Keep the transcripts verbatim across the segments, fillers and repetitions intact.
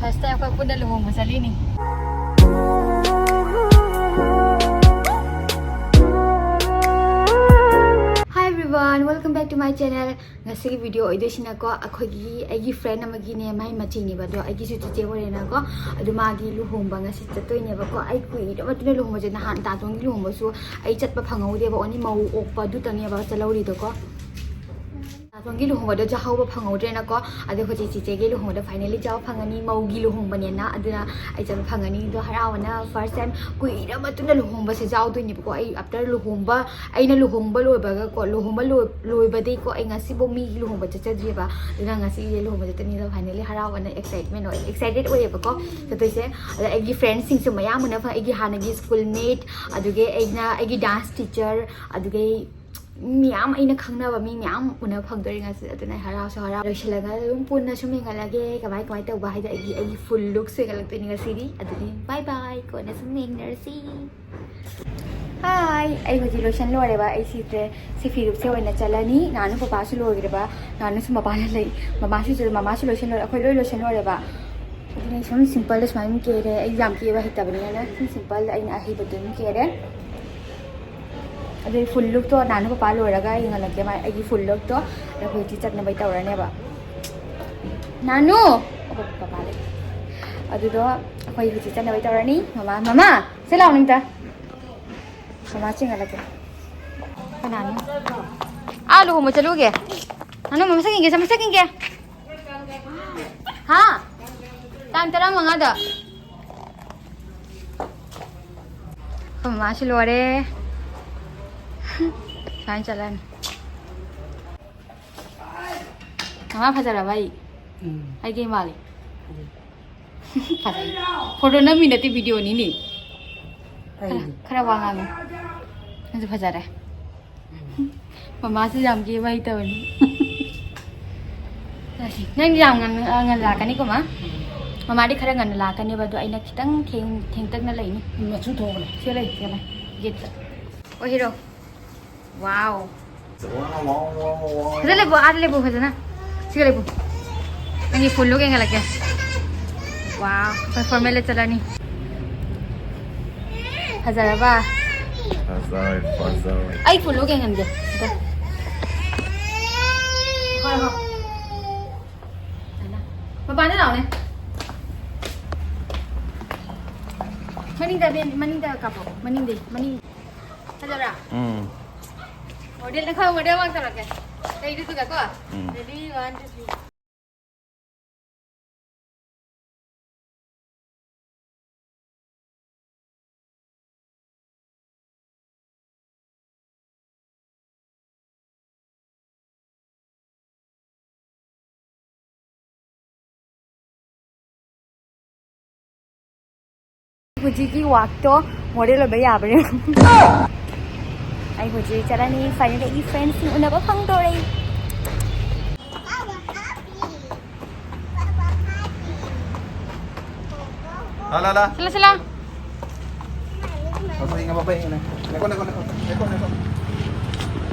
First time ꯑꯩꯈꯣꯏ ꯄꯨꯟꯅ ꯂꯨꯍꯣꯡꯕ ꯆꯠꯂꯤꯅꯤ꯫ Hi everyone, welcome back to my channel. ꯉꯁꯤꯒꯤ video ꯑꯣꯏꯗꯣꯏꯁꯤꯅꯀꯣ, ꯑꯩꯈꯣꯏꯒꯤ, ꯑꯩꯒꯤ friend ꯑꯃꯒꯤꯅꯦ, ꯃꯥꯏ ꯃꯆꯦꯅꯦꯕ, ꯑꯗꯣ ꯑꯩꯒꯤꯁꯨ ꯆꯤꯆꯦ ꯑꯣꯏꯔꯦꯅꯀꯣ꯫ ꯑꯗꯨ ꯃꯥꯒꯤ ꯂꯨꯍꯣꯡꯕ ꯉꯁꯤ ꯆꯠꯇꯣꯏꯅꯦꯕꯀꯣ꯫ ꯑꯩ ꯀꯨꯏꯔꯕ ꯃꯇꯨꯡꯗ ꯂꯨꯍꯣꯡꯕꯁꯦ, ꯅꯍꯥꯟ ꯇꯥꯇꯣꯟꯒꯤ ꯂꯨꯍꯣꯡꯕꯁꯨ ꯑꯩ ꯆꯠꯄ ꯐꯪꯍꯧꯗꯦꯕ, only ꯃꯧ ꯑꯣꯛꯄ ꯑꯗꯨꯇꯪꯅꯦꯕ ꯆꯠꯍꯧꯔꯤꯗꯣꯀꯣ꯫ ꯇꯥꯇꯣꯟꯒꯤ ꯂꯨꯍꯣꯡꯕꯗꯣ ꯆꯥꯍꯧꯕ ꯐꯪꯍꯧꯗ꯭ꯔꯦꯅꯀꯣ꯫ ꯑꯗꯣ ꯍꯧꯖꯤꯛ ꯆꯤꯆꯦꯒꯤ ꯂꯨꯍꯣꯡꯕꯗ finally ꯆꯥꯕ ꯐꯪꯉꯅꯤ, ꯃꯧꯒꯤ ꯂꯨꯍꯣꯡꯕꯅꯦꯅ꯫ ꯑꯗꯨꯅ ꯑꯩ ꯆꯥꯕ ꯐꯪꯉꯅꯤ꯫ ꯑꯗꯣ ꯍꯔꯥꯎꯕꯅ first time ꯀꯨꯏꯔ ꯃꯇꯨꯡꯗ ꯂꯨꯍꯣꯡꯕꯁꯦ ꯌꯥꯎꯗꯣꯏꯅꯦꯕꯀꯣ꯫ ꯑꯩ after ꯂꯨꯍꯣꯡꯕ, ꯑꯩꯅ ꯂꯨꯍꯣꯡꯕ ꯂꯣꯏꯕꯒꯀꯣ, ꯂꯨꯍꯣꯡꯕ ꯂꯣꯏ-, ꯂꯣꯏꯕꯗꯩꯀꯣ ꯑꯩ ꯉꯁꯤꯐꯥꯎ ꯃꯤꯒꯤ ꯂꯨꯍꯣꯡꯕ ꯆꯠꯆꯗ꯭ꯔꯤꯕ꯫ ꯑꯗꯨꯅ ꯉꯁꯤꯒꯤ ꯂꯨꯍꯣꯡꯕ ꯆꯠꯇꯣꯏꯅꯤꯗꯣ finally ꯍꯔꯥꯎꯕꯅ excitement ꯑꯣꯏ, excited ꯑꯣꯏꯌꯦꯕꯀꯣ ꯆꯠꯇꯣꯏꯁꯦ꯫ ꯑꯗ ꯑꯩꯒꯤ friendꯁꯤꯡꯁꯨ ꯃꯌꯥꯝ ꯎꯅ ꯐꯪ-, ꯑꯩꯒꯤ ꯍꯥꯟꯅꯒꯤ schoolmate, ꯑꯗꯨꯒꯤ ꯑꯩꯅ, ꯑꯩꯒꯤ dance teacher, ꯑꯗꯨꯒꯤ ꯃꯤ ꯃꯌꯥꯝ, ꯑꯩꯅ ꯈꯪꯅꯕ ꯃꯤ ꯃꯌꯥꯝ ꯎꯅ ꯐꯪꯗꯣꯔꯤ ꯉꯁꯤ꯫ ꯑꯗꯨꯅ ꯑꯩ ꯍꯔꯥꯎꯁꯨ ꯍꯔꯥꯎ꯫ ꯂꯣꯏꯁꯤꯜꯂꯒ ꯑꯗꯨꯝ ꯄꯨꯟꯅ ꯁꯨꯝ ꯌꯦꯡꯍꯜꯂꯒꯦ ꯀꯃꯥꯏ ꯀꯃꯥꯏ ꯇꯧꯕ ꯍꯥꯏꯗꯤ ꯑꯩꯒꯤ, ꯑꯩꯒꯤ full lookꯁꯨ ꯌꯦꯡꯍꯜꯂꯛꯇꯣꯏꯅꯤ ꯉꯁꯤꯗꯤ꯫ ꯑꯗꯨꯗꯤ bye bye, ꯀꯣꯟꯅ ꯁꯨꯝ ꯌꯦꯡꯅꯔꯁꯤ꯫ Hi, ꯑꯩ ꯍꯧꯖꯤꯛ ꯂꯣꯏꯁꯟ ꯂꯣꯏꯔꯦꯕ꯫ ꯑꯩ ꯁꯤꯁꯦ, ꯁꯤ ꯐꯤꯔꯨꯞꯁꯦ ꯑꯣꯏꯅ ꯆꯠꯂꯅꯤ꯫ ꯅꯥꯅꯨ ꯄꯄꯥꯁꯨ ꯂꯣꯏꯈ꯭ꯔꯦꯕ꯫ ꯅꯥꯅꯨꯁꯨ ꯃꯄꯥꯟꯗ ꯂꯩ꯫ ꯃꯃꯥꯁꯨ ꯁꯤꯗ, ꯃꯃꯥꯁꯨ ꯂꯣꯏꯁꯟ ꯂꯣꯏꯔꯦ꯫ ꯑꯩꯈꯣꯏ ꯂꯣꯏ ꯂꯣꯏꯁꯟ ꯂꯣꯏꯔꯦꯕ꯫ ꯑꯗꯨꯅ ꯑꯩ ꯁꯨꯝ simpleꯗ ꯁꯨꯃꯥꯏꯅ ꯑꯗꯨꯝ ꯀꯦꯔꯦ꯫ ꯑꯩ ꯌꯥꯝ ꯀꯦꯕ ꯍꯩꯇꯕꯅꯤꯅ ꯁꯨꯝ simpleꯗ ꯑꯩꯅ ꯑꯍꯩꯕꯗꯣ ꯑꯗꯨꯝ ꯀꯦꯔꯦ꯫ ꯑꯗꯨꯗꯤ full lookꯇꯣ ꯅꯥꯅꯨ ꯄꯄꯥ ꯂꯣꯏꯔꯒ ꯌꯦꯡꯍꯜꯂꯛꯀꯦ꯫ ꯃꯥ ꯑꯩꯒꯤ full lookꯇꯣ ꯑꯗꯣ ꯍꯧꯖꯤꯛꯇꯤ ꯆꯠꯅꯕꯩ ꯇꯧꯔꯅꯦꯕ꯫ ꯅꯥꯅꯨ! ꯑꯩꯈꯣꯏ ꯄꯄꯥ ꯂꯩ꯫ ꯑꯗꯨꯗꯣ ꯑꯩꯈꯣꯏ ꯍꯧꯖꯤꯛ ꯆꯠꯅꯕꯩ ꯇꯧꯔꯅꯤ꯫ ꯃꯃꯥ, ꯃꯃꯥ! ꯁꯤ ꯂꯥꯎ ꯅꯪꯇ꯫ ꯃꯃꯥ ꯆꯤꯡꯍꯜꯂꯛꯀꯦ꯫ ꯀꯅꯥꯅꯣ? ꯑꯥ, ꯂꯨꯍꯣꯡꯕ ꯆꯠꯂꯨꯒꯦ꯫ ꯅꯥꯅꯨ, ꯃꯁꯛ ꯌꯦꯡꯒꯦ, ꯃꯁꯛ ꯌꯦꯡꯒꯦ꯫ ꯍꯥ? ꯇꯥꯡ ꯇꯔꯥꯃꯉꯥꯗ꯫ ꯑꯩꯈꯣꯏ ꯃꯃꯥꯁꯨ ꯂꯣꯏꯔꯦ꯫ ꯁꯨꯃꯥꯏꯅ ꯆꯠꯂꯅꯤ꯫ ꯃꯃꯥ ꯐꯖꯔꯕ ꯑꯩ? ꯎꯝ꯫ ꯑꯩ ꯀꯩ ꯃꯥꯜꯂꯤ? ꯐꯖꯩ꯫ ꯐꯖꯩ꯫ Photo ꯅꯝꯃꯤ ꯅꯠꯇꯦ, videoꯅꯤꯅꯦ꯫ ꯈꯔ, ꯐꯩꯅꯦ꯫ ꯈꯔ ꯋꯥ ꯉꯥꯡꯉꯨ꯫ ꯅꯪꯁꯨ ꯐꯖꯔꯦ꯫ ꯃꯃꯥꯁꯨ ꯌꯥꯝ ꯀꯦꯕ ꯍꯩꯇꯕꯅꯤ꯫ ꯅꯪꯗꯤ ꯌꯥꯝ ꯉꯟꯅ, ꯉꯟꯅ ꯂꯥꯛꯀꯅꯤꯀꯣ, ꯃꯥ? ꯃꯃꯥꯗꯤ ꯈꯔ ꯉꯟꯅ ꯂꯥꯛꯀꯅꯦꯕ, ꯑꯗꯣ ꯑꯩꯅ ꯈꯤꯇꯪ ꯊꯦꯡ-, ꯊꯦꯡꯇꯛꯅ ꯂꯩꯅꯤ꯫ ꯃꯆꯨ ꯊꯣꯛꯄꯅꯦ꯫ ꯁꯤ ꯂꯩ, ꯁꯤ ꯂꯩ꯫ Gateꯇ꯫ ꯑꯣ, hero꯫ Wow꯫ ꯐꯖꯅ ꯂꯦꯞꯄꯨ, ꯑꯥꯗ ꯂꯦꯞꯄꯨ ꯐꯖꯅ꯫ ꯁꯤꯒ ꯂꯦꯞꯄꯨ꯫ ꯅꯪꯒꯤ full look ꯌꯦꯡꯍꯜꯂꯛꯀꯦ꯫ ꯋꯥ, ꯑꯩꯈꯣꯏ ꯐꯣꯔꯃꯦꯜꯗ ꯆꯠꯂꯅꯤ꯫ ꯐꯖꯔꯕ? ꯐꯖꯔꯦ, ꯐꯖꯔꯦ꯫ ꯑꯩ ꯐꯨꯜꯂꯨ ꯌꯦꯡꯍꯟꯒꯦ꯫ ꯑꯝꯇ꯫ ꯍꯣꯏ, ꯍꯣꯏ꯫ ꯃꯄꯥꯟꯗ ꯂꯥꯛꯑꯣꯅꯦ꯫ ꯃꯅꯤꯡꯗ, ꯃꯅꯤꯡꯗ ꯀꯥꯞꯄꯣ꯫ ꯃꯅꯤꯡꯗ, ꯃꯅꯤꯡ꯫ ꯐꯖꯕ꯭ꯔꯥ? ꯎꯝ꯫ ꯃꯣꯗꯦꯜꯗ ꯈꯔ ꯃꯣꯗꯦꯜ ꯋꯥꯡ ꯇꯧꯔꯛꯀꯦ꯫ ꯂꯩꯗꯨꯗꯨꯒ ꯀꯣ꯫ ꯎꯝ꯫ Ready, one, two, three꯫ ꯍꯧꯖꯤꯛꯀꯤ ꯋꯥꯛꯇꯣ ꯃꯣꯗꯦꯜ ꯑꯣꯏꯕ ꯌꯥꯕ꯭ꯔꯥ ꯌꯦꯡꯉꯨ꯫ ꯑꯩ ꯍꯧꯖꯤꯛ ꯆꯠꯂꯅꯤ꯫ Finally ꯑꯩꯒꯤ friendꯁꯤꯡ ꯎꯅꯕ ꯐꯪꯗꯣꯔꯦ꯫ ꯂꯥ, ꯂꯥ, ꯂꯥ꯫ ꯁꯤꯂꯥ, ꯁꯤꯂꯥ꯫ ꯉꯥꯏꯈꯣ, ꯉꯥꯏꯈꯣ, ꯉꯥꯏꯈꯣ꯫ ꯉꯥꯏꯈꯣ, ꯉꯥꯏꯈꯣ, ꯉꯥꯏꯈꯣ꯫ ꯉꯥꯏꯈꯣ, ꯉꯥꯏꯈꯣ꯫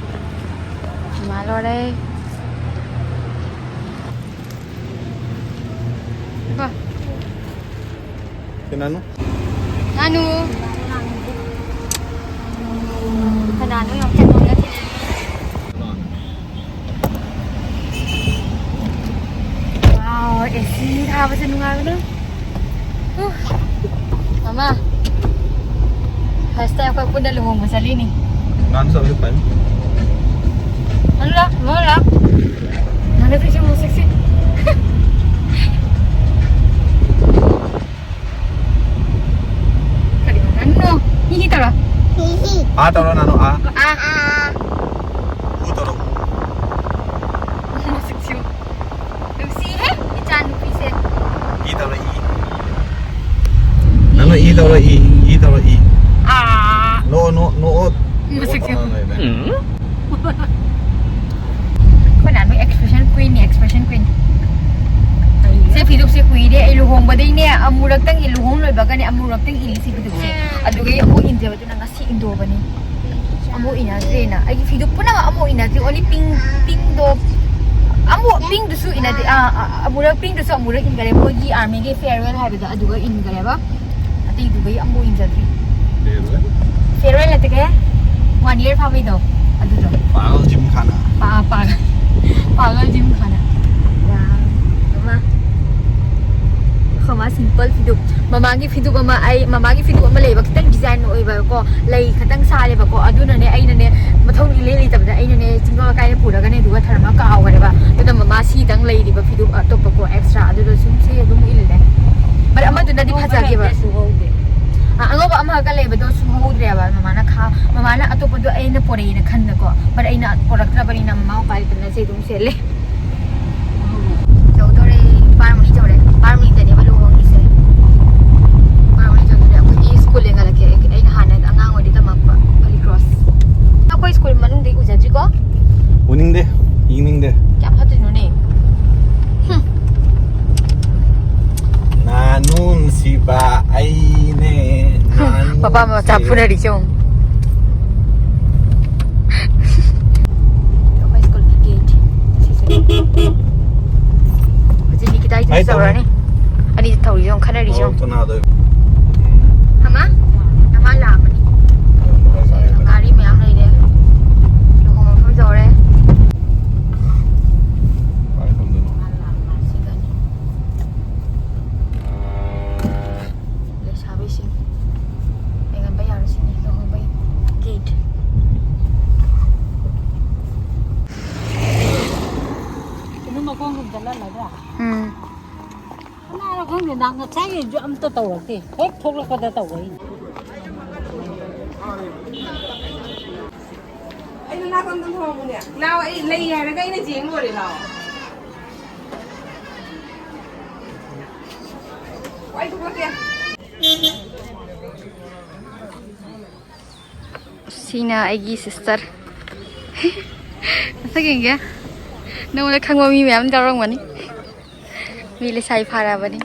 ꯏꯃꯥ ꯂꯣꯏꯔꯦ꯫ ꯀꯣ꯫ ꯀꯅꯥꯅꯣ? ꯉꯥꯅꯨ꯫ ꯀꯅꯥꯅꯣ ꯌꯥꯝ ꯆꯠꯅꯤꯡꯉꯦ꯫ Wow, ꯑꯦ ꯁꯤ ꯊꯥꯕꯁꯦ ꯅꯨꯡꯉꯥꯏꯕꯅ꯫ ꯎꯐ꯫ ꯃꯃꯥ, first time ꯑꯩꯈꯣꯏ ꯄꯨꯟꯅ ꯂꯨꯍꯣꯡꯕ ꯆꯠꯂꯤꯅꯤ꯫ ꯉꯥꯡ ꯁꯛꯎꯁꯦ ꯐꯅꯤ꯫ ꯍꯜꯂꯣ, ꯃꯣꯏ ꯂꯥꯛ꯫ ꯅꯪꯅ ꯐꯤꯁꯦ ꯑꯃꯨꯛ ꯁꯦꯛꯁꯤ꯫ ꯀꯔꯤꯅꯣ? ꯅꯪꯅꯣ? ꯍꯤ ꯍꯤ ꯇꯧꯔꯣ꯫ ꯍꯤ ꯍꯤ꯫ ꯑꯥ ꯇꯧꯔꯣ, ꯅꯥꯅꯨ, ꯑꯥ꯫ ꯑꯥ꯫ ꯎ ꯇꯧꯔꯣ, ꯎ꯫ ꯃꯁꯛꯁꯤꯕꯨ꯫ ꯅꯨꯡꯁꯤꯍꯦ, ꯏꯆꯥ ꯅꯨꯄꯤꯁꯦ꯫ ꯏ ꯇꯧꯔꯣ, ꯏ꯫ ꯅꯪꯅ ꯏ ꯇꯧꯔꯣ, ꯏ꯫ ꯏ ꯇꯧꯔꯣ, ꯏ꯫ ꯑꯥ꯫ ꯅꯣ, ꯅꯣ, ꯅꯣ, ꯑꯣ꯫ ꯃꯁꯛꯁꯤꯕꯨ꯫ ꯅꯣ, ꯅꯣ, ꯅꯣ, ꯅꯣ꯫ ꯎꯝ꯫ ꯑꯩꯈꯣꯏ ꯅꯍꯥꯟꯃꯨꯛ expression queenꯅꯦ, expression queen꯫ ꯁꯦ ꯐꯤꯗꯨꯞꯁꯦ ꯀꯨꯏꯔꯦ ꯑꯩ ꯂꯨꯍꯣꯡꯕꯗꯩꯅꯦ ꯑꯃꯨꯔꯛꯇꯪ ꯏ-, ꯂꯨꯍꯣꯡ ꯂꯣꯏꯕꯒꯅꯦ ꯑꯃꯨꯔꯛꯇꯪ ꯏꯜꯂꯤ ꯁꯤ ꯐꯤꯗꯨꯞꯁꯦ꯫ ꯑꯗꯨꯒ ꯑꯩ ꯑꯃꯨꯛ ꯏꯟꯖꯕꯗꯨꯅ ꯉꯁꯤ ꯏꯟꯗꯣꯕꯅꯤ꯫ ꯑꯃꯨꯛ ꯏꯟꯅꯗ꯭ꯔꯦꯅ꯫ ꯑꯩꯒꯤ ꯐꯤꯗꯨꯞ ꯄꯨꯝꯅꯃꯛ ꯑꯃꯨꯛ ꯏꯟꯅꯗ꯭ꯔꯤ꯫ Only pink, pinkꯗꯣ ꯑꯃꯨꯛ ꯄꯤꯡꯗꯨꯁꯨ ꯏꯟꯅꯗꯦ꯫ ꯑꯥ, ꯑꯥ, ꯑꯃꯨꯔꯛ ꯄꯤꯡꯗꯨꯁꯨ ꯑꯃꯨꯔꯛ ꯏꯟꯈꯔꯦ, ꯃꯣꯏꯒꯤ ꯑꯥꯔꯃꯤꯒꯤ ꯐꯤꯌꯔꯋꯦꯜ ꯍꯥꯏꯕꯗꯣ ꯑꯗꯨꯒ ꯏꯟꯈꯔꯦꯕ꯫ ꯑꯇꯩꯗꯨꯒꯩ ꯑꯃꯨꯛ ꯏꯟꯖꯗ꯭ꯔꯤ꯫ ꯐꯤꯌꯔꯋꯦꯜ? ꯐꯤꯌꯔꯋꯦꯜ ꯅꯠꯇꯦ, ꯀꯩ? ꯋꯥꯟ ꯏꯌꯔ ꯐꯥꯕꯩꯗꯣ ꯑꯗꯨꯗꯣ꯫ ꯄꯥꯒꯜ ꯖꯤꯝ ꯈꯥꯅꯥ꯫ ꯄꯥ-, ꯄꯥꯒꯜ, ꯄꯥꯒꯜ ꯖꯤꯝ ꯈꯥꯅꯥ꯫ ꯋꯥ, ꯑꯃ꯫ ꯑꯩꯈꯣꯏ ꯃꯥ ꯁꯤꯝꯄꯜ ꯐꯤꯗꯨꯞ, ꯃꯃꯥꯒꯤ ꯐꯤꯗꯨꯞ ꯑꯃ, ꯑꯩ ꯃꯃꯥꯒꯤ ꯐꯤꯗꯨꯞ ꯑꯃ ꯂꯩꯕ, ꯈꯤꯇꯪ ꯗꯤꯖꯥꯏꯟ ꯑꯣꯏꯕꯀꯣ, ꯂꯩ ꯈꯤꯇꯪ ꯁꯥꯔꯦꯕꯀꯣ, ꯑꯗꯨꯅꯅꯦ ꯑꯩꯅꯅꯦ ꯃꯊꯧ ꯏꯂꯩ ꯂꯩꯇꯕꯗ ꯑꯩꯅꯅꯦ ꯆꯤꯡꯕ ꯀꯥꯏꯗ ꯄꯨꯔꯒꯅꯦ ꯑꯗꯨꯒ ꯊꯔꯝꯃ ꯀꯥꯎꯈ꯭ꯔꯦꯕ꯫ ꯑꯗꯨꯅ ꯃꯃꯥ ꯁꯤꯗꯪ ꯂꯩꯔꯤꯕ ꯐꯤꯗꯨꯞ ꯑꯇꯣꯞꯄꯀꯣ ꯑꯦꯛꯁꯇ꯭ꯔꯥ ꯑꯗꯨꯗꯁꯨ ꯁꯤ ꯑꯗꯨꯝ ꯏꯜꯂꯦ꯫ But ꯑꯃꯗꯨꯅꯗꯤ ꯐꯖꯒꯦꯕ꯫ ꯁꯨꯍꯧꯗꯦ꯫ ꯑ, ꯑꯉꯧꯕ ꯑꯃꯈꯛꯀ ꯂꯩꯕꯗꯣ ꯁꯨꯍꯧꯗ꯭ꯔꯦꯕ꯫ ꯃꯃꯥꯅ ꯈꯥ-, ꯃꯃꯥꯅ ꯑꯇꯣꯞꯄꯗꯣ ꯑꯩꯅ ꯄꯣꯔꯛꯑꯦꯅ ꯈꯟꯕꯀꯣ꯫ But ꯑꯩꯅ ꯄꯣꯔꯛꯇ꯭ꯔꯕꯅꯤꯅ ꯃꯃꯥ ꯎꯄꯥꯏ ꯂꯩꯇꯅ ꯁꯤ ꯑꯗꯨꯝ ꯁꯦꯠꯂꯦ꯫ ꯌꯧꯗꯣꯔꯦ꯫ ꯄꯥꯔꯃꯨꯅꯤ ꯌꯧꯔꯦ꯫ ꯄꯥꯔꯃꯨꯅꯤꯗꯅꯦꯕ ꯂꯨꯍꯣꯡꯉꯤꯁꯦ꯫ ꯄꯥꯔꯃꯨꯅꯤ ꯌꯧꯗꯣꯔꯦ꯫ ꯑꯩꯈꯣꯏꯒꯤ ꯁ꯭ꯀꯨꯜ ꯌꯦꯡꯍꯜꯂꯛꯀꯦ꯫ ꯑꯩꯅ ꯍꯥꯟꯅ ꯑꯉꯥꯡ ꯑꯣꯏꯔꯗꯤ ꯇꯝꯃꯛꯄ ꯍꯣꯂꯤ ꯀ꯭ꯔꯣꯁ꯫ ꯑꯩꯈꯣꯏ ꯁ꯭ꯀꯨꯜ ꯃꯅꯨꯡꯗꯒꯤ ꯎꯖꯗ꯭ꯔꯤꯀꯣ? ꯎꯅꯤꯡꯗꯦ, ꯌꯦꯡꯅꯤꯡꯗꯦ꯫ ꯀꯌꯥꯝ ꯐꯠꯇꯣꯏꯅꯣꯅꯦ? ꯍꯨꯝ꯫ ꯅꯥꯅꯨ ꯅꯨꯡꯁꯤꯕ ꯑꯩꯅꯦ, ꯅꯥꯅꯨ ꯃꯄꯥ ꯃꯆꯥ ꯅꯨꯡꯁꯤꯕ꯫ ꯐꯨꯅꯔꯤꯁꯦ ꯌꯦꯡꯉꯨ꯫ ꯑꯩꯈꯣꯏ ꯁ꯭ꯀꯨꯜꯒꯤ ꯒꯦꯠ ꯁꯤꯁꯦ꯫ ꯍꯧꯖꯤꯛ ꯅꯤꯀꯤꯇꯥꯒꯤꯁꯨ ꯍꯥꯏ ꯇꯧꯔꯣ꯫ ꯇꯧꯔꯅꯤ꯫ ꯑꯅꯤꯁꯦ ꯊꯧꯔꯤꯁꯦ ꯌꯦꯡꯉꯨ, ꯈꯠꯅꯔꯤꯁꯦ ꯌꯦꯡꯉꯨ꯫ ꯃꯃꯥ? ꯃꯃꯥ ꯂꯥꯛꯑꯝꯃꯅꯤ꯫ ꯒꯥꯔꯤ ꯃꯌꯥꯝ ꯂꯩꯔꯦ꯫ ꯂꯨꯍꯣꯡꯕ ꯃꯐꯝ ꯌꯧꯔꯦ꯫ ꯂꯩꯁꯥꯕꯤꯁꯤꯡ ꯌꯦꯡꯍꯟꯕ ꯌꯥꯔꯣꯏ ꯁꯤꯅꯤ ꯂꯨꯍꯣꯡꯕꯒꯤ ꯒꯦꯠ꯫ ꯀꯩꯅꯣ ꯃꯈꯣꯡ ꯍꯨꯝꯖꯜꯍꯜꯂꯒ꯫ ꯎꯝ꯫ ꯀꯅꯥꯅꯣ ꯈꯪꯗꯦ, ꯅꯪ ꯉꯁꯥꯏꯒꯤꯁꯨ ꯑꯝꯇ ꯇꯧꯔꯛꯇꯦ, ꯍꯦꯛ ꯊꯣꯛꯂꯛꯄꯗ ꯇꯧꯔꯛꯏꯅꯦ꯫ ꯑꯩꯅ ꯅꯥꯀꯣꯡꯗ ꯊꯝꯃꯝꯕꯅꯦ꯫ ꯂꯥꯎ, ꯑꯩ ꯂꯩ ꯍꯥꯏꯔꯒ ꯑꯩꯅ ꯌꯦꯡ ꯂꯣꯏꯔꯦ, ꯂꯥꯎ꯫ ꯋꯥꯏ ꯊꯣꯛꯂꯛꯀꯦ꯫ ꯁꯤꯅ ꯑꯩꯒꯤ ꯁꯤꯁꯇꯔ꯫ ꯃꯁꯛ ꯌꯦꯡꯒꯦ꯫ ꯅꯉꯣꯟꯗ ꯈꯪꯕ ꯃꯤ ꯃꯌꯥꯝ ꯌꯥꯎꯔꯝꯒꯅꯤ꯫ ꯃꯤ ꯂꯩꯁꯥꯕꯤ ꯐꯥꯔꯛꯑꯕꯅꯤ꯫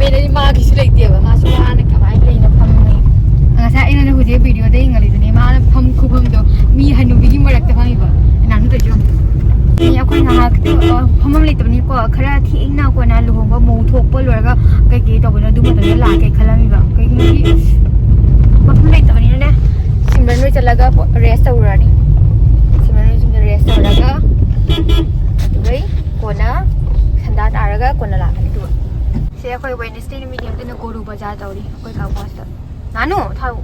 ꯑꯩꯅꯗꯤ ꯃꯥꯒꯤꯁꯨ ꯂꯩꯇꯦꯕ, ꯃꯥꯁꯨ ꯋꯥꯅ ꯀꯃꯥꯏꯅ ꯂꯩꯅꯣ ꯐꯝꯃꯤ꯫ ꯉꯁꯥꯏ ꯑꯩꯅ ꯍꯧꯖꯤꯛ ꯚꯤꯗꯤꯑꯣꯗ ꯌꯦꯡꯍꯜꯂꯤꯗꯨꯅꯤ, ꯃꯥꯅ ꯐꯝ ꯈꯨꯐꯝꯗꯣ ꯃꯤ ꯍꯅꯨꯕꯤꯒꯤ ꯃꯔꯛꯇ ꯐꯝꯃꯤꯕ꯫ ꯅꯥꯅꯨ ꯇꯧꯔꯤꯁꯦ ꯌꯦꯡꯉꯨ꯫ ꯃꯤ ꯑꯩꯈꯣꯏ ꯉꯥꯏꯍꯥꯛ, ꯑ, ꯐꯝꯐꯝ ꯂꯩꯇꯕꯅꯤꯀꯣ, ꯈꯔ ꯊꯦꯡꯅ ꯀꯣꯟꯅ ꯂꯨꯍꯣꯡꯕ ꯃꯧ ꯊꯣꯛꯄ ꯂꯣꯏꯔꯒ ꯀꯩꯀꯩ ꯇꯧꯕꯅꯣ ꯑꯗꯨ ꯃꯇꯝꯗ ꯂꯥꯛꯀꯦ ꯈꯜꯂꯝꯃꯤꯕ꯫ ꯀꯩꯒꯤꯅꯣꯗꯤ ꯃꯐꯝ ꯂꯩꯇꯕꯅꯤꯅꯅꯦ, ꯁꯤꯝꯔꯟ ꯍꯣꯏ ꯆꯠꯂꯒ ꯔꯦꯁ ꯇꯧꯔꯨꯔꯅꯤ꯫ ꯁꯤꯝꯔꯟ ꯍꯣꯏ ꯌꯨꯝꯗ ꯔꯦꯁ ꯇꯧꯔꯒ ꯑꯗꯨꯒꯩ ꯀꯣꯟꯅ ꯁꯟꯗꯥ ꯇꯥꯔꯒ ꯀꯣꯟꯅ ꯂꯥꯛꯀꯅꯤ꯫ ꯑꯗꯨꯒ ꯁꯦ ꯑꯩꯈꯣꯏ ꯋꯦꯅꯁꯗꯦ ꯅꯨꯃꯤꯠꯅꯦ, ꯑꯗꯨꯅ ꯒꯣꯔꯨ ꯕꯖꯥꯔ ꯇꯧꯔꯤ ꯑꯩꯈꯣꯏ ꯀꯥ ꯕꯣꯁꯇ꯫ ꯅꯥꯅꯨ ꯊꯥꯎ꯫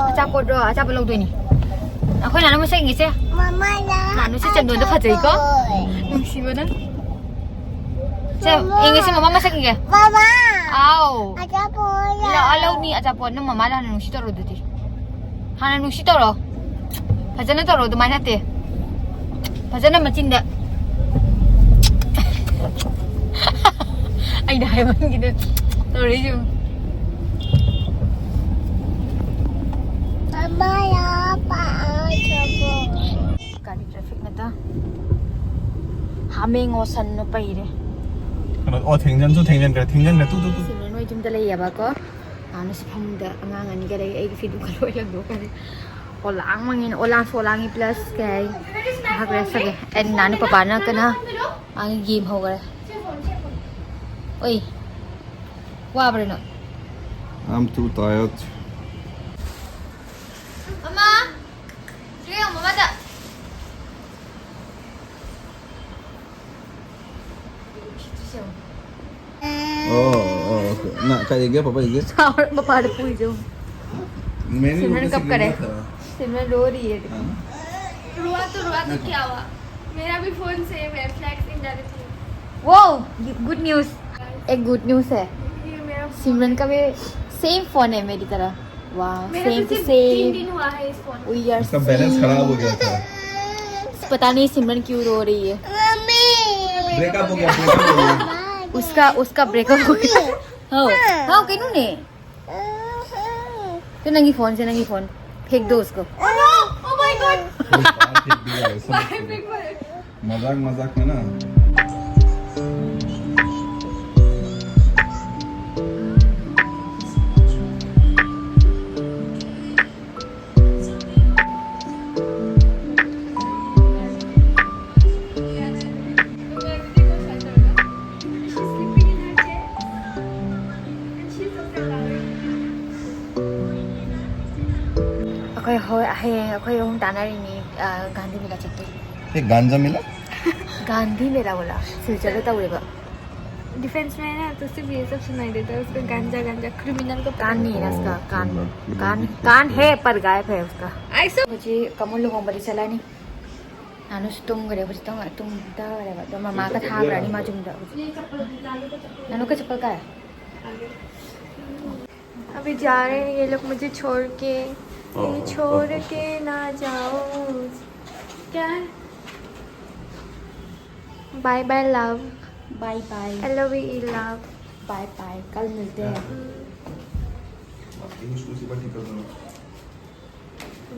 ꯑꯆꯥꯄꯣꯠꯔꯣ? ꯑꯆꯥꯄꯣꯠ ꯂꯧꯗꯣꯏꯅꯤ꯫ ꯑꯩꯈꯣꯏ ꯅꯥꯅꯨ ꯃꯁꯛ ꯌꯦꯡꯒꯦꯁꯦ꯫ ꯃꯃꯥꯅ ꯅꯥꯅꯨꯁꯦ ꯆꯟꯗꯣꯟꯗ ꯐꯖꯩꯀꯣ? ꯑꯆꯥꯄꯣꯠ꯫ ꯅꯨꯡꯁꯤꯕꯅ꯫ ꯁꯦ, ꯃꯃꯥ꯫ ꯌꯦꯡꯒꯦꯁꯦ, ꯃꯃꯥ ꯃꯁꯛ ꯌꯦꯡꯒꯦ꯫ ꯃꯃꯥ꯫ ꯑꯥꯎ꯫ ꯑꯆꯥꯄꯣꯠ꯫ ꯂꯥꯛꯑꯣ, ꯂꯧꯅꯤ ꯑꯆꯥꯄꯣꯠ꯫ ꯅꯪ ꯃꯃꯥꯗ ꯍꯥꯟꯅ ꯅꯨꯡꯁꯤ ꯇꯧꯔꯣ ꯑꯗꯨꯗꯤ꯫ ꯍꯥꯟꯅ ꯅꯨꯡꯁꯤ ꯇꯧꯔꯣ꯫ ꯐꯖꯅ ꯇꯧꯔꯣ, ꯑꯗꯨꯃꯥꯏꯅ ꯅꯠꯇꯦ꯫ ꯐꯖꯅ ꯃꯆꯤꯟꯗ꯫ ꯑꯩꯅ ꯍꯥꯏꯃꯟꯈꯤꯗ ꯇꯧꯔꯛꯏꯁꯦ ꯌꯦꯡꯉꯨ꯫ ꯃꯃꯥ, ꯌꯥ ꯄꯥ-, ꯑꯆꯥꯄꯣꯠ꯫ ꯒꯥꯔꯤ ꯇ꯭ꯔꯥꯐꯤꯛꯅꯗ ꯍꯥꯃꯦꯡ ꯑꯣꯁꯟꯅ ꯄꯩꯔꯦ꯫ ꯀꯩꯅꯣ, ꯑꯣ, ꯊꯦꯡꯖꯟꯁꯨ ꯊꯦꯡꯖꯟꯈ꯭ꯔꯦ, ꯊꯦꯡꯖꯟꯈ꯭ꯔꯦ, ꯇꯨ, ꯇꯨ, ꯇꯨ꯫ ꯁꯤꯅ ꯅꯣꯏ ꯌꯨꯝꯗ ꯂꯩꯌꯦꯕꯀꯣ꯫ ꯍꯥꯟꯅꯁꯨ ꯐꯃꯨꯡꯗ ꯑꯉꯥꯡ ꯑꯅꯤꯒ ꯂꯩ, ꯑꯩꯒꯤ ꯐꯤꯗꯨꯒ ꯂꯣꯏ ꯂꯪꯊꯣꯛꯈ꯭ꯔꯦ꯫ ꯑꯣꯂꯥꯡ ꯃꯉꯦꯅ, ꯑꯣꯂꯥꯡꯁꯨ ꯑꯣꯂꯥꯡꯉꯤ, plus ꯀꯩ ꯍꯥꯏ, ꯉꯥꯏꯍꯥꯛ rest ꯇꯧꯒꯦ꯫ ꯑꯩ ꯅꯥꯅꯨ ꯄꯄꯥꯅ ꯀꯅꯥ ꯃꯥꯒꯤ game ꯍꯧꯈ꯭ꯔꯦ꯫ ꯑꯣꯏ, ꯋꯥꯕ꯭ꯔꯥ ꯅꯪ? I'm too tired. ꯃꯃꯥ, ꯁꯤ ꯌꯦꯡꯉꯣ, ꯃꯃꯥꯗ꯫ ꯁꯤ ꯌꯦꯡꯉꯣ꯫ ꯑꯣ, ꯑꯣ, ꯑꯣꯀꯦ꯫ ꯅ, ꯀꯔꯤꯒꯦ, ꯄꯄꯥ, ꯏꯒꯦ? ꯁꯥꯎꯔ ꯃꯄꯥꯗ ꯄꯨꯏꯗꯣ꯫ ꯃꯦꯅꯤ ꯁꯤꯝꯔꯟ ꯔꯨꯄꯤꯁ ꯀꯞꯀꯔꯦ꯫ ꯀꯤꯂꯣ ꯅꯠꯇ꯭ꯔꯣ? ꯁꯤꯝꯔꯟ रो ꯔही है। हाँ। रुआ तो रुआ तो क्या हुआ? मेरा भी फोन सेम है, फ्लैट से डाले थे। वो, गुड न्यूज़। एक गुड न्यूज़ है। ये मेरा सिमरन का भी सेम फोन है मेरी तरह। वाह, मेरा सेम तो टू सिर्फ तीन सेम। दिन हुआ है इस फोन को। We are इसका बैलेंस खराब हो गया था। पता नहीं सिमरन क्यों रो रही है। ब्रेकअप हो गया, ब्रेकअप हो गया। उसका, उसका ब्रेकअप हो गया। हाँ, हाँ, कहनू ने। तो नंगी फोन से, नंगी फोन। फेंक दो उसको। Oh no! Oh my God! मजाक, मजाक में ना। ꯁꯥꯟꯅꯔꯤꯅꯤ꯫ ꯑ, ꯒꯥꯟꯙꯤ ꯃꯦꯂꯥ ꯆꯠꯇꯣꯏꯅꯤ꯫ ꯑꯦ, ꯒꯥꯟꯖꯥ ꯃꯦꯂꯥ? ꯒꯥꯟꯙꯤ ꯃꯦꯂꯥ ꯕꯣꯂꯥ, ꯁꯤꯜꯆꯔꯗ ꯇꯧꯋꯦꯕ꯫ Defence man है तो सिर्फ ये सब सुनाई देता है उसको, गांजा गांजा। क्रिमिनल को कान नहीं है ना उसका, कान, कान, कान है पर गायब है उसका। ऐसा मुझे कमल लुहोंबरी चला नहीं। नानू ꯇꯨꯝꯈ꯭ꯔꯦ ꯍꯧꯖꯤꯛꯇꯪ, ꯇꯨꯝꯊꯈ꯭ꯔꯦꯕ꯫ ꯑꯗꯣ ꯃꯃꯥꯒ ꯊꯥꯈ꯭ꯔꯅꯤ ꯃꯥ ꯌꯨꯝꯗ ꯍꯧꯖꯤꯛ꯫ ꯅꯥꯅꯨ ꯀ ꯆꯄꯜ ꯀꯥꯏ? अभी जा रहे हैं ये लोग मुझे छोड़ के। ये छोड़ के ना जाओ। क्या है? Bye bye love. Bye bye. I love you love. Bye bye. कल मिलते हैं.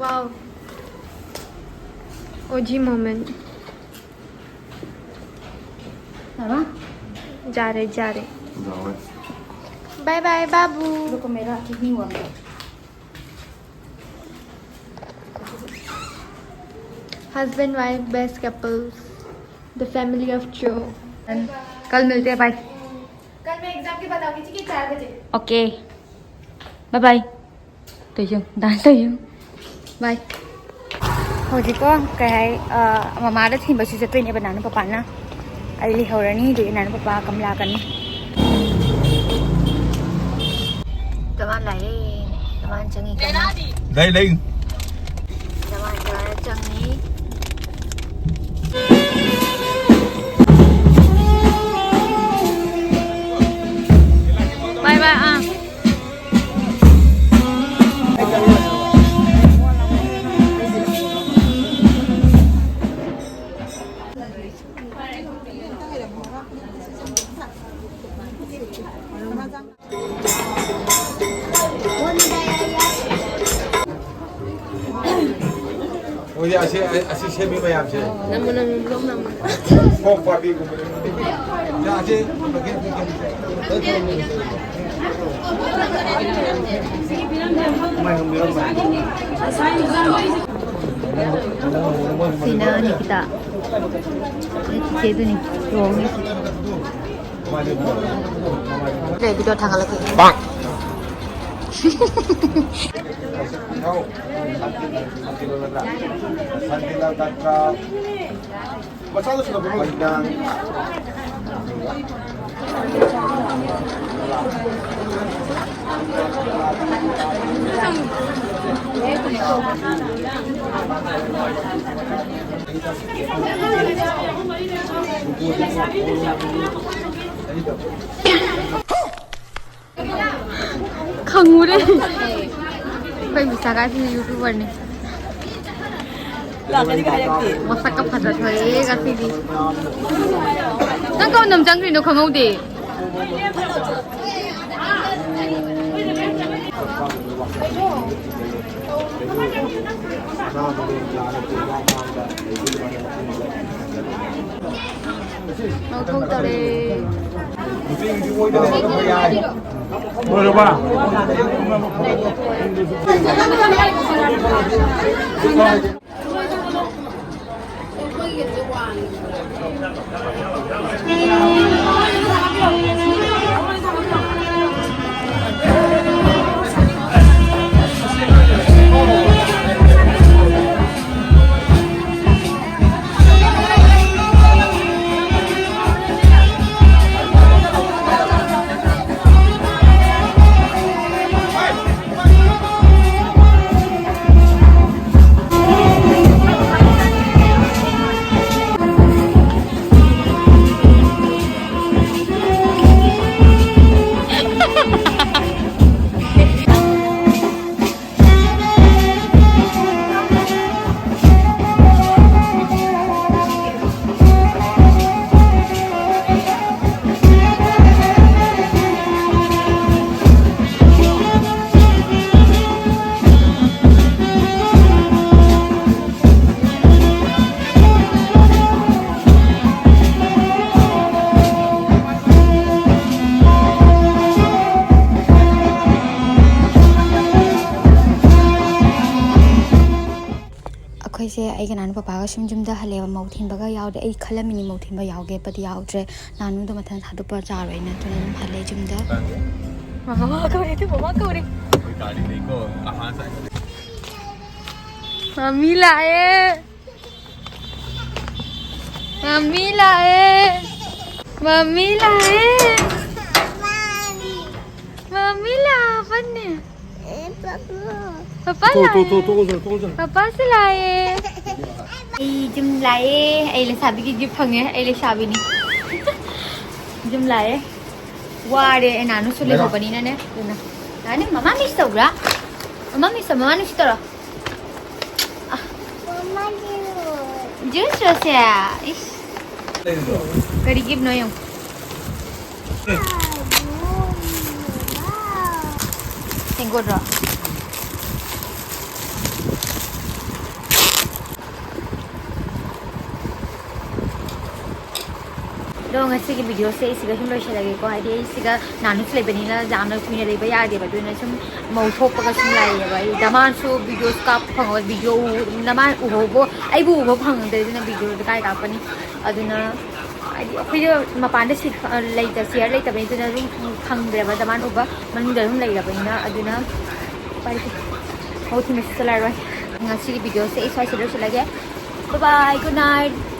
Wow. O G moment. जा रहे, जा रहे. Bye bye बाबू. रुको, मेरा किडनी हुआ. Husband wife best couples. The family of Joe. कल मिलते हैं, bye. कल मैं एग्जाम के बताऊंगी, ठीक है, चार बजे. Okay. Bye bye. ꯇꯧꯌꯨ, dance ꯇꯧꯌꯨ. Bye. ꯍꯧꯖꯤꯛꯀꯣ ꯀꯩ ꯍꯥꯏ, ꯑ, ꯃꯃꯥꯗ ꯊꯤꯟꯕꯁꯨ ꯆꯠꯇꯣꯏꯅꯦꯕ ꯅꯥꯅꯨ ꯄꯄꯥꯅ꯫ ꯑꯩ ꯂꯩꯍꯧꯔꯅꯤ, ꯑꯗꯨꯒꯤ ꯅꯥꯅꯨ ꯄꯄꯥ ꯀꯝ ꯂꯥꯛꯀꯅꯤ꯫ ꯇꯃꯥꯟ ꯂꯥꯛꯑꯦ꯫ ꯇꯃꯥꯟ ꯆꯪꯉꯤ ꯀꯟꯅ꯫ ꯂꯩ, ꯂꯩ꯫ ꯇꯃꯥꯟ ꯇꯃꯥꯟ ꯆꯪꯉꯤ꯫ Bye bye, ꯑꯥ꯫ ꯍꯧꯖꯤꯛ ꯑꯁꯤ, ꯑꯁꯤ ꯁꯦꯝꯃꯤ ꯃꯌꯥꯝꯁꯦ꯫ ꯅꯝꯃꯣ, ꯅꯝꯃꯣ, vlog ꯅꯝꯃꯣ꯫ ꯀꯣꯛ ꯄꯥꯕꯤꯒꯨꯝꯕꯅꯦ꯫ ꯑꯁꯤ ꯁꯤꯅ ꯅꯤꯀꯤꯇꯥ꯫ ꯆꯤꯆꯦꯗꯨꯅꯤ, ꯂꯨꯍꯣꯡꯉꯤꯁꯦ꯫ ꯂꯩ, video ꯊꯥꯒꯠꯂꯛꯀꯦ꯫ ꯁꯥꯟꯇꯤꯂꯥꯜ ꯗꯥꯛꯇ꯭ꯔ꯫ ꯃꯆꯥꯗꯨꯁꯨ ꯅꯈꯣꯏ ꯃꯣꯏꯅ꯫ ꯈꯪꯉꯨꯔꯦ꯫ ꯑꯩꯈꯣꯏ ꯕꯤꯁꯥꯈꯥꯁꯤꯅ YouTuberꯅꯦ꯫ ꯂꯥꯛꯀꯅꯤꯒ ꯍꯥꯏꯔꯛꯇꯦ꯫ ꯃꯁꯛꯀ ꯐꯖꯊꯣꯔꯛꯑꯦ ꯉꯁꯤꯗꯤ꯫ ꯅꯪ ꯀꯔꯝꯅ ꯆꯪꯈ꯭ꯔꯤꯅꯣ ꯈꯪꯍꯧꯗꯦ꯫ ꯂꯧꯊꯣꯛꯇꯔꯦ꯫ ꯂꯣꯏꯔꯕ? ꯑꯩꯈꯣꯏꯁꯦ ꯑꯩꯒ ꯅꯥꯅꯨ ꯄꯄꯥꯒ ꯁꯨꯝ ꯌꯨꯝꯗ ꯍꯜꯂꯦꯕ꯫ ꯃꯧ ꯊꯤꯟꯕꯒ ꯌꯥꯎꯗꯦ꯫ ꯑꯩ ꯈꯜꯂꯝꯃꯤꯅꯤ ꯃꯧ ꯊꯤꯟꯕ ꯌꯥꯎꯒꯦꯕꯨꯗꯤ ꯌꯥꯎꯗ꯭ꯔꯦ꯫ ꯅꯥꯅꯨꯗꯣ ꯃꯊꯟ ꯊꯥꯗꯣꯛꯄ ꯌꯥꯔꯣꯏꯅ ꯑꯗꯨꯅ ꯑꯗꯨꯝ ꯍꯜꯂꯦ ꯌꯨꯝꯗ꯫ ꯃꯃꯥ ꯀꯧꯔꯦ, ꯏꯇꯨ, ꯃꯃꯥ ꯀꯧꯔꯦ꯫ ꯑꯩꯈꯣꯏ ꯒꯥꯔꯤꯗꯩꯀꯣ ꯑꯍꯥꯟ ꯆꯥꯏ꯫ ꯃꯃꯤ ꯂꯥꯛꯑꯦ꯫ ꯃꯃꯤ ꯂꯥꯛꯑꯦ꯫ ꯃꯃꯤ ꯂꯥꯛꯑꯦ꯫ ꯃꯃꯤ ꯂꯥꯛꯑꯕꯅꯦ꯫ ꯄꯄꯥ ꯂꯥꯛꯑꯦ꯫ ꯄꯄꯥꯁꯨ ꯂꯥꯛꯑꯦ꯫ ꯑꯩ ꯌꯨꯝ ꯂꯥꯛꯑꯦ꯫ ꯑꯩ ꯂꯩꯁꯥꯕꯤꯒꯤ ꯒꯤꯐ ꯐꯪꯉꯦ꯫ ꯑꯩ ꯂꯩꯁꯥꯕꯤꯅꯤ꯫ ꯌꯨꯝ ꯂꯥꯛꯑꯦ꯫ ꯋꯥꯔꯦ꯫ ꯑꯦ, ꯅꯥꯅꯨꯁꯨ ꯂꯩꯍꯧꯕꯅꯤꯅꯅꯦ꯫ ꯑꯗꯨꯅ ꯅꯥꯅꯤ ꯃꯃꯥ ꯃꯤꯁ ꯇꯧꯕ꯭ꯔꯥ? ꯃꯃꯥ ꯃꯤꯁ ꯇꯧ-, ꯃꯃꯥ ꯅꯨꯡꯁꯤ ꯇꯧꯔꯣ꯫ ꯖꯨꯁ ꯔꯣꯁꯦ꯫ ꯏꯁ꯫ ꯀꯔꯤ ꯒꯤꯐꯅꯣ ꯌꯦꯡꯉꯨ꯫ ꯇꯦꯡꯀꯣꯠꯔꯣ? ꯑꯗꯣ ꯉꯁꯤꯒꯤ ꯚꯤꯗꯤꯑꯣꯁꯦ ꯑꯩ ꯁꯤꯗ ꯁꯨꯝ ꯂꯣꯏꯁꯤꯜꯂꯒꯦꯀꯣ꯫ ꯍꯥꯏꯗꯤ ꯑꯩ ꯁꯤꯗ ꯅꯥꯅꯨꯁꯨ ꯂꯩꯕꯅꯤꯅ ꯌꯥꯝꯅ ꯀꯨꯏꯅ ꯂꯩꯕ ꯌꯥꯗꯦꯕ꯫ ꯑꯗꯨꯅ ꯁꯨꯝ ꯃꯧ ꯊꯣꯛꯄꯒ ꯁꯨꯝ ꯂꯥꯛꯑꯦꯕ꯫ ꯑꯩ ꯗꯃꯥꯟꯁꯨ ꯚꯤꯗꯤꯑꯣꯁꯨ ꯀꯥꯞꯄ ꯐꯪꯉꯣꯏ꯫ ꯚꯤꯗꯤꯑꯣ ꯎ-, ꯗꯃꯥꯟ ꯎꯍꯧꯕ, ꯑꯩꯕꯨ ꯎꯕ ꯐꯪꯉꯝꯗ꯭ꯔꯦ꯫ ꯑꯗꯨꯅ ꯚꯤꯗꯤꯑꯣꯗ ꯀꯥꯏ ꯀꯥꯞꯄꯅꯤ? ꯑꯗꯨꯅ ꯍꯥꯏꯗꯤ ꯑꯩꯈꯣꯏꯗꯣ ꯃꯄꯥꯟꯗ ꯁꯤꯠ ꯂꯩꯇ-, ꯆꯤꯌꯔ ꯂꯩꯇꯕꯅꯤ꯫ ꯑꯗꯨꯅ ꯑꯗꯨꯝ ꯐꯪꯗ꯭ꯔꯦꯕ ꯗꯃꯥꯟ ꯎꯕ꯫ ꯃꯅꯨꯡꯗ ꯑꯗꯨꯝ ꯂꯩꯔꯕꯅꯤꯅ꯫ ꯑꯗꯨꯅ ꯎꯄꯥꯏ ꯂꯩꯇꯦ꯫ ꯃꯧ ꯊꯤꯟꯕꯁꯨ ꯆꯠꯂꯔꯣꯏ꯫ ꯉꯁꯤꯒꯤ ꯚꯤꯗꯤꯑꯣꯁꯦ ꯑꯩ ꯁ꯭ꯋꯥꯏꯁꯤꯗ ꯂꯣꯏꯁꯤꯜꯂꯒꯦ꯫ Bye bye, good night꯫